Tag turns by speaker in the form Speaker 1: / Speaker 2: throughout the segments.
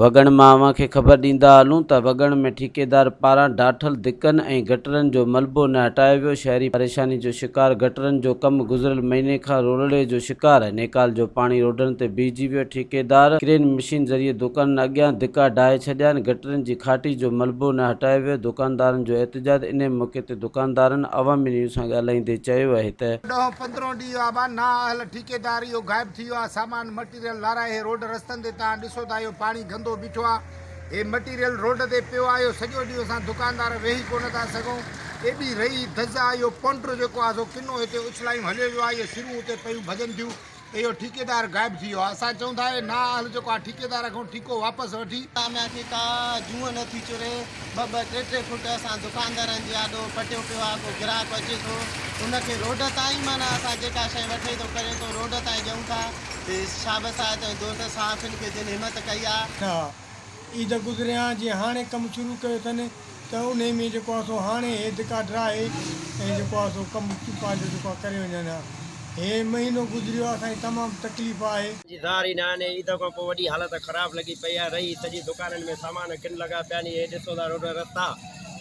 Speaker 1: وڳڻ مان اوهان کي خبر ڏيندا هلون ته وڳڻ ۾ ٺيڪيدار پاران ڊاٺل دڪن ۽ گٽرن جو ملبو نه هٽايو ويو، شهري پريشاني جو شڪار، گٽرن جو ڪم گذريل مهيني کان رولڙي جو شڪار، نيڪال جو پاڻي روڊن تي بيهجي ويو، ٺيڪيدار ڪرين مشين ذريعي دڪانن اڳيان ڌڪا ڊاهي ڇڏيا آهن، گٽرن جي کاٽي جو ملبو نه هٽايو ويو، دڪاندارن جو احتجاج، انهي موقعي تي دڪاندارن عوامي نيوز سان ڳالهائيندي چيو اهي ته.
Speaker 2: ڏهون پندرهون ڏينهن آ با نااهل ٺيڪيدار اهو غائب ٿي ويو آ سامان مٽيريل لارائي هي روڊ رستن تي توهان ڏسو ٿا اهو پاڻي گندو بيٺو آ هي مٽيريل روڊ تي پيو آ اهو سڄو ڏينهن اسان دڪاندار ويهي ڪونه ٿا سگهون ايڏي رئي دز آ اهو پونڊر جيڪو آ سو ڪنو هتي اڇلايون هليو ويو آ اهي سرون اتي پيون ڀڄن ٿيون ته اهو ٺيڪيدار غائب ٿي ويو آ اسان چئون ٿا اهي نااهل جيڪو آ ٺيڪيدار کان ٺيڪو واپس وٺي
Speaker 3: انتظاميا کي ڪا جونء نه ٿي چري، ٻه ٻه ٽي ٽي فوٽ اسان دڪاندارن جي آڏو پٽيو پيو آ، ڪو گراهڪ اچي ٿو ان کي روڊ تان ئي معنيٰ اسان جيڪا شيء وٺي ٿو ڪري ٿو روڊ تان ئي ڏيون ٿا ته شابس آهي ته دوست صحافين کي جن همت ڪئي آ.
Speaker 4: ها عيد گذري ها جي هاڻي ڪم شروع ڪيو اٿن ته انهي ۾ جيڪو آ سو هاڻي هي ڌڪا ڊاهي ۽ جيڪو آ سو ڪم پنهنجو جيڪو آ ڪري وڃن ها هي مهينو گذريو آ اسان کي تمام تڪليف آهي.
Speaker 5: جي ظاھر ئي ناھن عيد کان پوء وڏي حالت خراب لڳي پئي آھي رھي سڄي دڪانن ۾ سامان ڪن لڳا پيا آھن اھي ڏسو ٿا روڊ رستا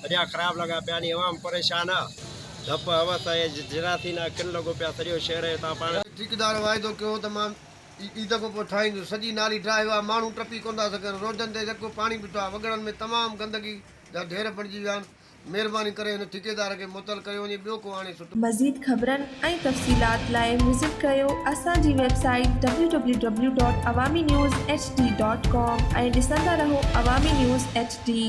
Speaker 5: سڄا خراب لڳا پيا آھن عوام پريشان آ ڌپ حوس ۽ جراثيم آ ڪن لڳو پيا سڄو شھر ھتان پاڻ.
Speaker 6: ٺيڪيدار واعدو ڪيو هو ته مان عيد کان پوء ٺاهيندس، سڄي نالي ڊاهي ويا، ماڻهو ٽپي ڪونه ٿا سگهن، روڊن تي يڪو پاڻي بيٺو آهي، وڳڙن ۾ تمام گندگي جا ڍير بڻجي ويا آهن، مهرباني ڪري هن ٺيڪيدار کي معطل ڪيو وڃي، ٻيو ڪو آڻي سٺو.
Speaker 7: مزيد خبرن ۽ تفصيلات لاء وزٽ ڪريو اسان جي website W W W dot Awami news H D dot com ۽ ڏسندا رهو عوامي نيوز ايڇ ڊي.